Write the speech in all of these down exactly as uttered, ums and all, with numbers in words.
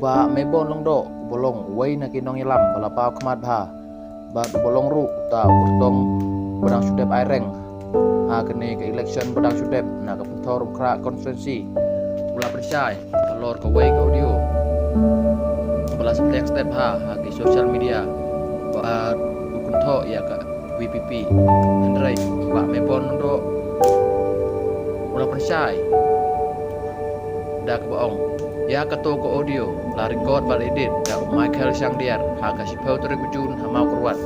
Bah Maybon Lyngdoh, uba long uwei na ki nongïalam ba la paw khmat bha bad uba long ruh uta u kyrtong ba dang shu dep ai reng ha kane ka election ba dang shu dep na ka Pynthorumkhrah constituency, u la pynshai halor kawei ka audio ba la saphriang step ha ha ki social media bad u kynthoh ïa ka VPP. Hynrei Bah Maybon Lyngdoh u la pynshai da kaba ong, ïa kato ka audio la record bad edit da u Michael Shangdiar ha ka shiphew tarik u Jun ha Mawkyrwat.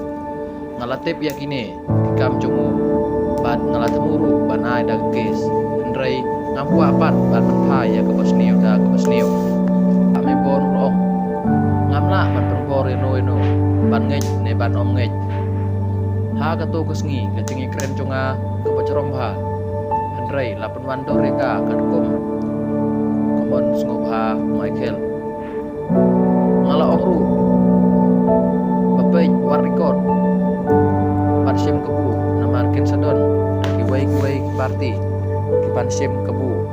Nga la tip ïa kine ki kam jong u bad nga la thmu ruh ban ai da ka case. Hynrei ngam kwah pat ban pynphai ïa kaba sniew da kaba sniew. Bah Maybon u la ong, ngam lah ban pynbor ïano ïano ban ngeit ne ban ym ngeit. Ha kato ka sngi ka jingïakren jong nga kaba jrong bha, hynrei la pynwandur ïa ka katkum ka mon sngewbha Michael. Nga la ong ruh ba peit wat record bad shim kabu, namar kin sa don da kiwei kiwei ki party ki ban shim kabu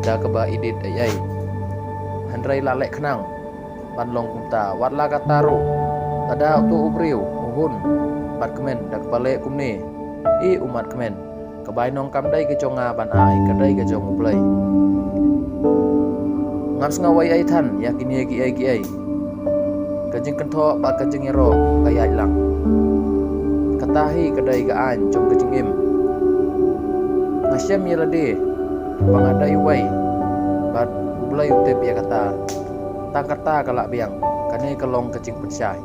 da kaba edit ei ei. Hynrei la leh khnang ban long kumta. Wat la katta ruh, lada uto u briew u hun bad kmen da kaba leh kumne, i u mat kmen. Ka bainong kam dei ka jong nga ban ai, ka dei ka jong U Blei. Ngam sngew ei ei than ïa kine kiei kiei. Ka jingkynthoh bad ka jingïaroh ka ïaid lang. Kata hi ka dei ka aiñ jong ka jingim. Nga shem ïa lade ba nga dei uwei bad U Blei u tip ïa kata. Tang kata ka lah biang, kane ka long ka jingpynshai.